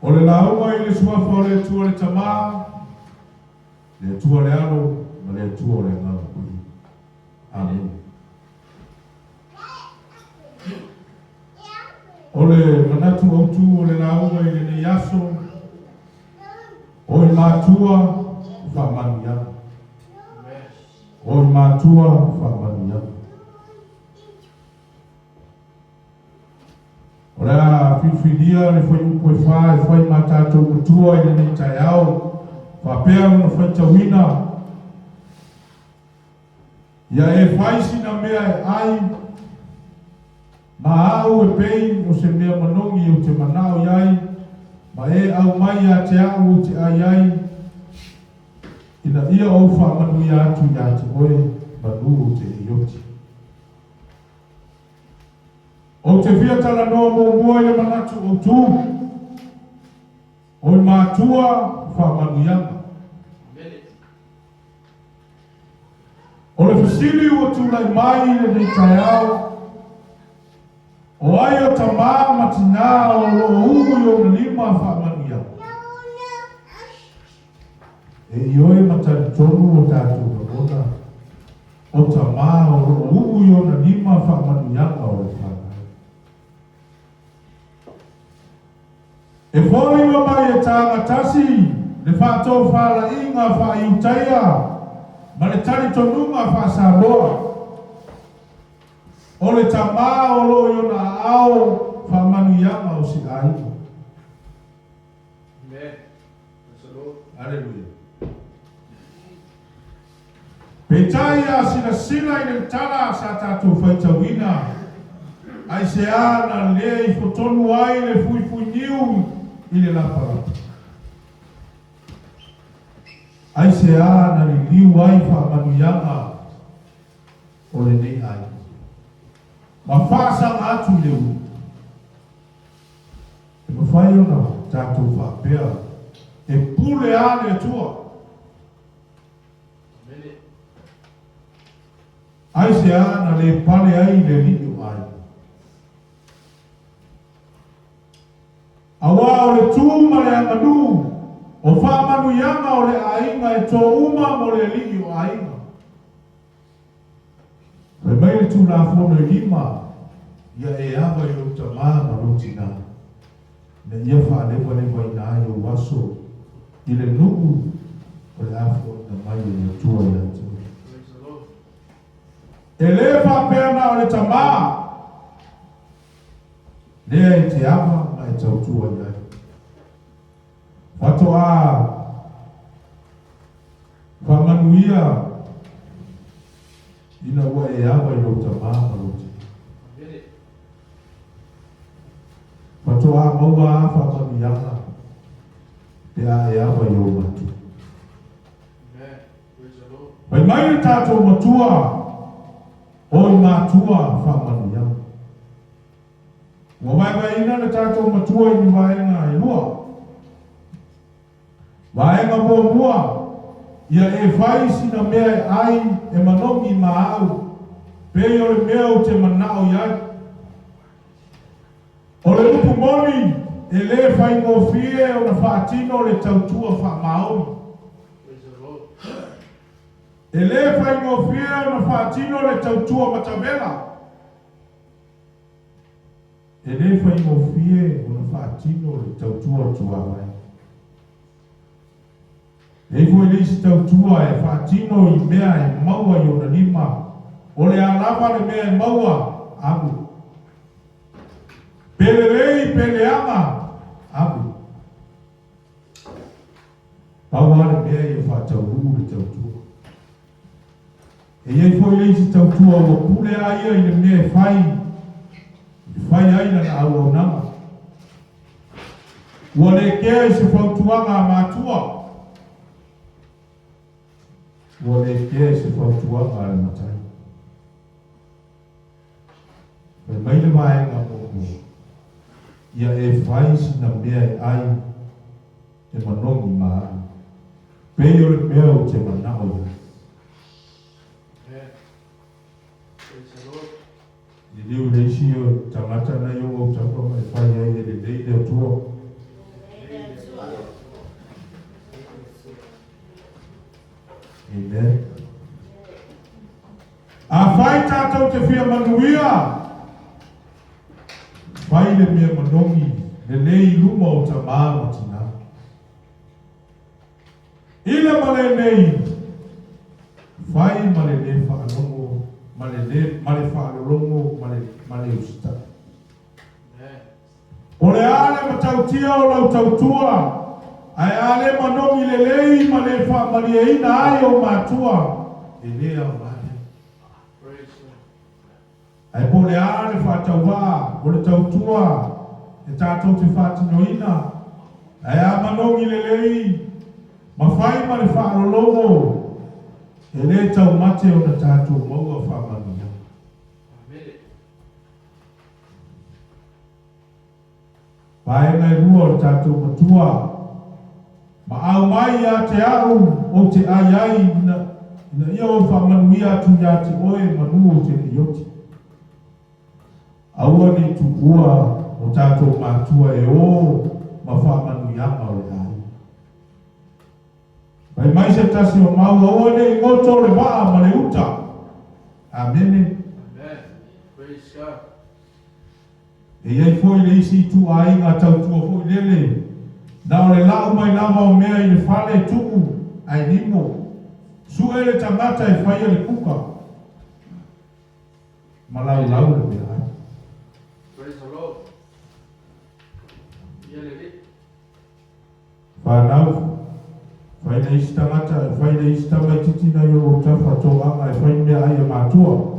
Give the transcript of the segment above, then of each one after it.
O le lauga i le Suafa o le Atua le Tama, le Atua le Alo, ma le Atua o le Agaga Paia. Amene. O le manatu autu o le lauga i lenei aso, o i matua faamanuiaga. O i matua faamanuiaga. O le a filifilia le fuaiupu e fa e fai ma tatou matua i lenei taeao, faapea lona faitauina, Ia e fai sina mea e ai ma au e pei o se mea manogi ou te manao i ai, ma e aumai ia te au ou te ai ai, ina ia ou faamanuia atu ia te oe manu ou te le i oti. Ou te fia talanoa muamua i le manatu autu, o i matua faamanuiaga. O le fesili ua tulai mai i lenei taeao, o ai o tamā ma tinā o lo o uu i ona lima faamanuiaga? E ioe ma talitonu o tatou lagona, o tamā o lo o uu i ona lima faamanuiaga o le fanau. E foliga mai e taga tasi le faatofalaiga faa-Iutaia ma le talitonuga faa-Samoa, o le tamā o lo o i ona aao faamanuiaga o se aiga. Aleluia. Peitai a silasila i le tala sa tatou faitauina, aisea na le ifo tonu ai le fuifuiniu i le lapalapa? Aisea na liliu ai faamanuiaga o lenei aiga ma faasaga atu i le uli? E mafai ona tatou faapea, E pule a le Atua. Aisea na le pale ai le alii o aiga? Aua o le tu ma le aganuu o faamanuiaga o le aiga e to uma mo le alii o aiga. Fai mai le Tulafono e lima, Ia e ava i lou tamā ma lou tinā, ina ia faalevalevaina ai ou aso i le nuu o le a foaiina mai e le Atua ia te oe. E le faapea na o le tamā lea e te ava ma e tautua i ai. Faatoa faamanuia ina ua e ava i lou tamā ma lou tinā. Faatoa maua a faamanuiaga pe a e ava i ou matua. Fai mai le tatou matua, oi matua faamanuiaga. Ua vaevaeina le tatou matua i ni vaega e lua. Vaega muamua, ia e fai sina mea e ai e manogi ma au, pei o le mea ou te manao i ai. O le upu moni, e le faigofie ona faatino le tautua faamaoni. E le faigofie ona faatino le tautua matavela. E le faigofie ona faatino le tautua tuavae. E i ai foi le isi tautua e faatino i mea e maua i ona lima, o le a lava le mea e maua, ave. Pe lelei pe leaga, ave. Pau lava le mea ia faataunuu le tautua. E i ai foi le isi tautua ua pule a ia i le mea e fai, e fai ai lana auaunaga. Ua le kea i se fautuaga a matua, ua le kea i se fautuaga a le matai. Fai mai le vaega muamua, ia e fai sina mea e ai e manogi ma au, pei o le mea ou te manao i ai. Liliu i le isi tagata na i ou autafa ma e fai ai e lelei le Atua. Amen. Afai tatou te fia manuia, fai le mea manogi lelei i luma o tamā ma tinā. I le ma lenei, fai ma le lē faalogo ma le lē ma le faalologo ma le ma le usitai. O le a le matautia o lau tautua, ae a le manogi lelei ma le faamalieina ai ou matua, e lē aoga lea. Ae po o le a le faatauvaa o le tautua e tatou te faatinoina, ae a manogi lelei ma fai ma le faalologo, e lē taumate ona tatou maua faamanuiaga. Vaega e lua o le tatou matua, ma aumai ia te au ou te ai ai ina, ina ia ou faamanuia atu ia te oe manu ou te le i oti. Aua ne i tuua o tatou matua e o ma faamanuiaga o le aiga. Fai mai se tasi o mau, aua ne i goto le vaa ma le uta. Amene. Amen. Praise God. E i ai foi le isi ituaiga tautua foi lele, na o le lau mai lava o mea i le fale, tuu, ae nimo. Sue le tagata e faia le kuka ma laulau le meaai. Praise the Lord. Ia le Alii. Whanau, Fai le isi tagata, e fai le isi tamaititi nai o ou tafa toaga e fai meaai a matua.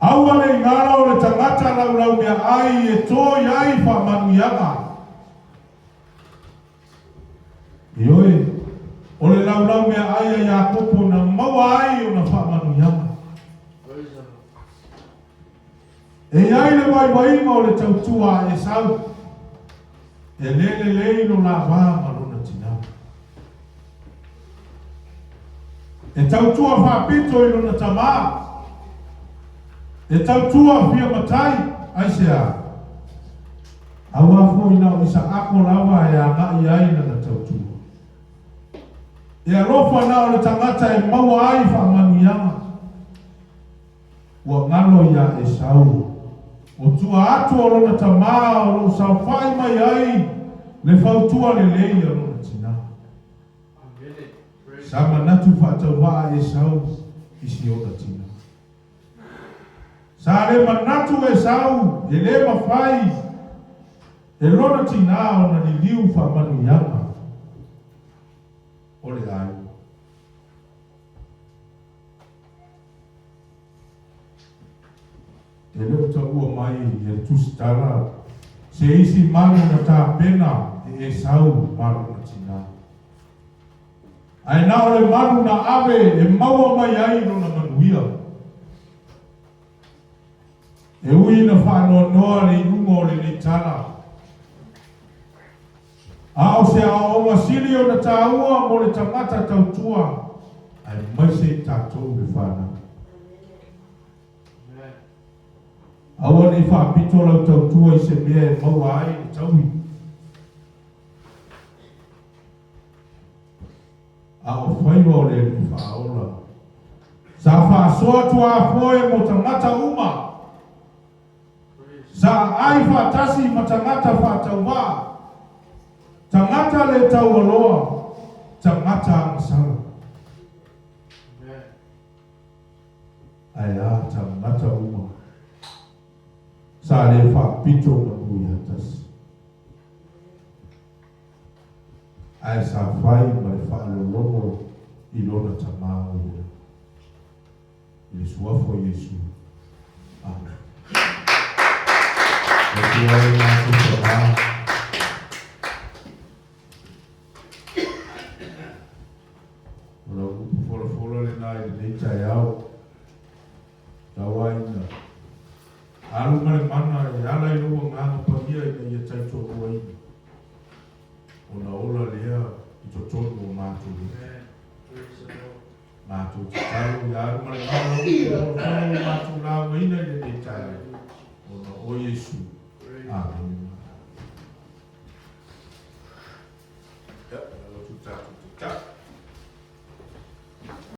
Aua ne i ngaro le tagata laulau meaai e toi ai faamanuiaga. Ioe, o le laulau meaai a Iakopo na maua ai ona faamanuiaga. E i ai le vaivaiga o le tautua a Esau, e le lelei lo la va ma lona tinā. E tautua faapito i lona tamā, e tautua fia matai, aisea? Aua foi na o Isaako lava e agai ai lana tautua. E alofa na o le tagata e maua ai faamanuiaga. Ua galo iā Esau, o tua atu o lona tamā o lo o saofai mai ai le fautua lelei a lona tinā. Sa manatu faatauvaa Esau i si ona tinā. Sa le manatu Esau e le mafai e lona tinā ona liliu faamanuiaga o le aiga. E le o taua mai e le tusitala se isi manu na tapena e Esau ma lona tinā. Ae na o le manu na ave e maua mai ai lona manuia. E ui ina faanoanoa le iuga o lenei tala, a o se aoaoga sili ona taua mo le tagata tautua aemaise i tatou le fanau. Aua ne i faapito lau tautua i se mea e maua ai le taui. A o faiva o le Alii Faaola, sa faasoa tuafoe mo tagata uma, sa aai faatasi ma tagata faatauvaa, tagata le taualoa, tagata agasala. Ae a tagata uma, sa le faapito manu ia tasi. Ae sa fai ma le faalologo i lona Tama o i lagi. I le Suafa o Iesu. Amene. Le Atua e matou Tama. O lau upu folafola lena i lenei taeao. Tauaiga. Alu ma le mana e ala i lou Agaga Paia ina ia taitoaluaina, ona ola lea i totonu o matou loto. Matou tatalo ia alu ma le mana lau upu folafola ua matou laugaina i lenei taeao, ona o Iesu. Amene.